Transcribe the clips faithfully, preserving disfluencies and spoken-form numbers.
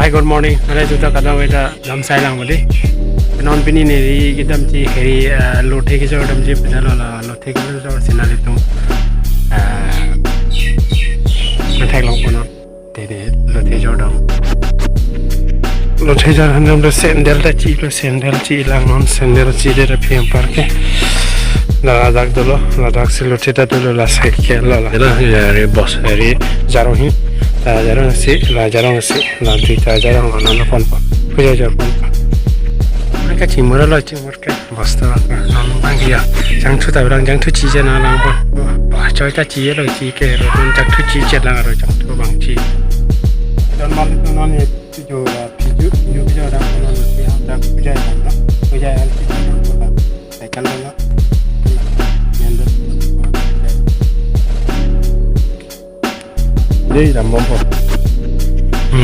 Hey, good morning. Nale juta kadam weda dam sai lang bali. Non pini neli kedamji heri, eh, lothe kejor damji pina lo la lothe kejor si nanglitum, eh, nangtheklong pon non. Dede lothe jor dam. Lothe jor han dam do sandal ta chilo, sandal chi lang non, sandal chi de ra P M Park ke. La ladak dolo, ladak si lothe ta dolo la cycle lo la. La, ya, re bus, re jarong hi. La jarong si, la jarong si, la duita jarong lo, non pon pon. Puja jor pon pon. Mereka chimura lo, chimur ke. Bus ta non bang ya. Jangthu ta bilang jangthu chije na lang pon. Wah, choi ta chije lo chi ke ro, non jangthu chije lang ro jangthu bang chi. Don mal tu non ye tu jo la piju, piju piju dam non si ham dak puja dam na. Puja al chi dam ko la. Cycle dam na. Dei dam bom po.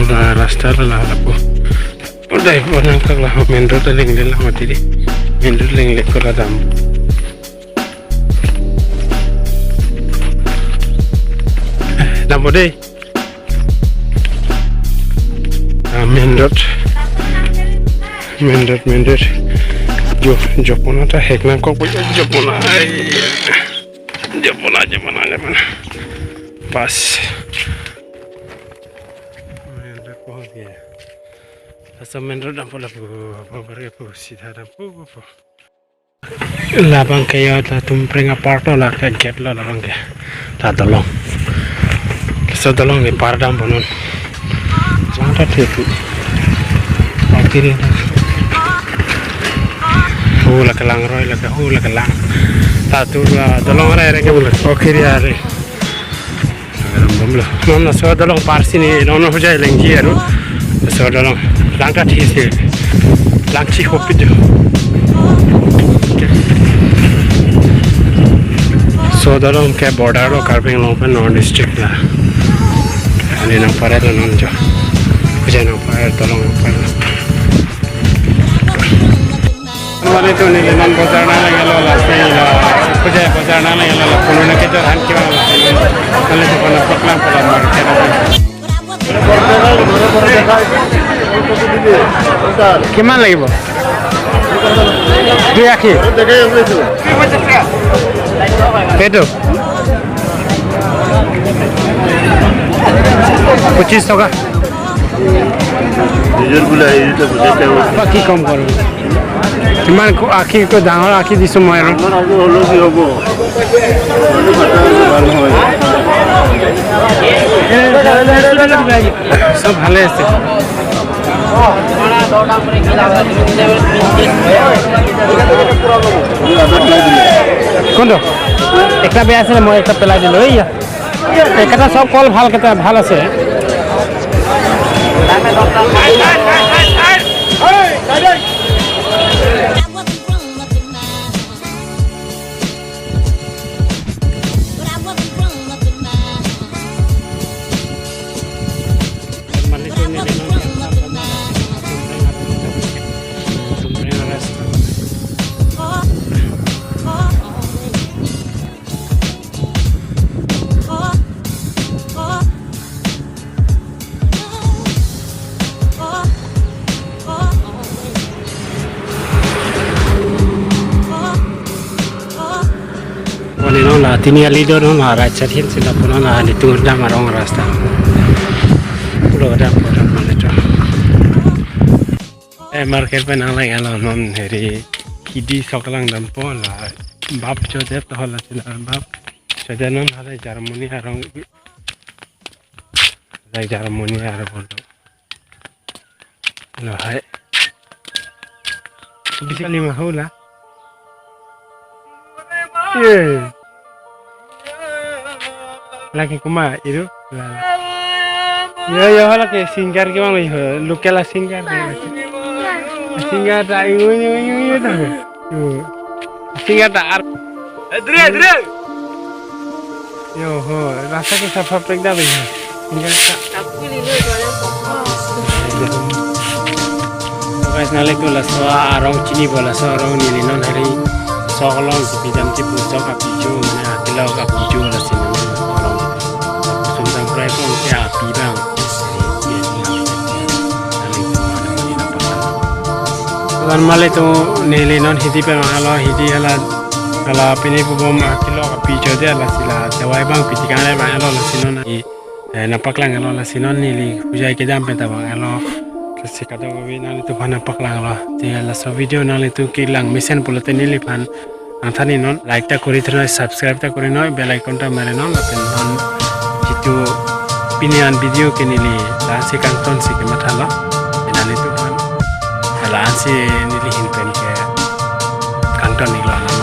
La rasta la la la po. Udah po nangkak la main road lengle la mati di. Main road lengle ko la dam. Dam po dei. Ah, main road. Main road, main road. Jo, jo pona ta hek nangkok po, jo pona. Ai. Jo pona, jo pona, jo pona. Pas. Main road po dia. Asa main road dam po la po, po, po, po, sida dam po, po, po. Labang ke ya, la Tumpreng apar to la ke gate lo labang ke. La dolong. So dolong ke par dam bonon. Jang ta thek. Oke dei. Hu la kelang roi la ke hu la kelang. La tu la dolong roi roi ke bula. Oke dei are. Aram bom lo. Non laso dolong par si ne, non hujai lengji aro. Laso dolong lang ta thi si. Lang chi hopit jo. So dolong ke border lo Karbi Anglong pen Nagaon district la. Ani nangpare lo non jo. Hujai nangpare dolong nangpare lo. Mari tu neli non bojar nang lagi lo la sei la. Puja bojar nang lagi lo la. Puno na kejor han kevang la sei. Neli tu kono paklang pala market. Kiman lagibo? Dui akhi. Peto. পঁচিশ টকা। নিজর বোলে হেৰি তো বুজাইছে। বাকি কম কৰো। কিমান ক-, আখি তো ডাঙৰ আখি দিছো মই আৰু। ডাঙৰ আখি হ'লেও কি হ'ব? মানুহ কথা ভাল নহয়। চব ভালে আছে। কোনটো? একটা বেয়া আছিলে, মই একটা পেলাই দিলো। এইয়া। একেটা চব কল ভাল, কেইটা ভাল আছে। Pone non la tini ali do non la right side hin sila pone non la nelitum dam arong rasta. Pulo dam ko dam mane to. Eh, market pen nang lang alo non heri kidi sok lang dampo la bap chodet to la sila bap. Chodet non hala Germany arong. Hala Germany arong. Lahai. Bisa lima hula. Ye. Laki kuma itu. La, la. Yo, yo, laki singer kevang yo, local singer. Singer ta ingu ingu ingu ingu ta. Yo. Singer ta ar. Eh, dre, dre. Yo ho, rasta ke sapha pek da bhai. Enggak sa. Guys, nangli tu laso arong chinipo, laso arong neli non heri sok along si pidam chipu sok apijo, mane akelok apijo lasi non arong. Sumdang prai pon ke api bang. Normally tu neli non hidi pen vanglo, hidi hala, hala pini pubom akilo api chode, lasi la chawai abang piti kang le vanglo, lasi non i, eh, nangpaklanglo, lasi non neli hujai kedam pen ta vanglo. Lasi kadokave nanglitumphan nangpaklanglo. Te laso video nanglitum kelang mesen pulote neliphan nangthan-i non, like ta kori thunoi, subscribe ta kori noi, bell icon ta mari non, lapen non jitu pini an video ke neli la-ansi kangton si kemathalo. Nanglitumphan la-ansi neli ahin pen ke kangton-iklo, nang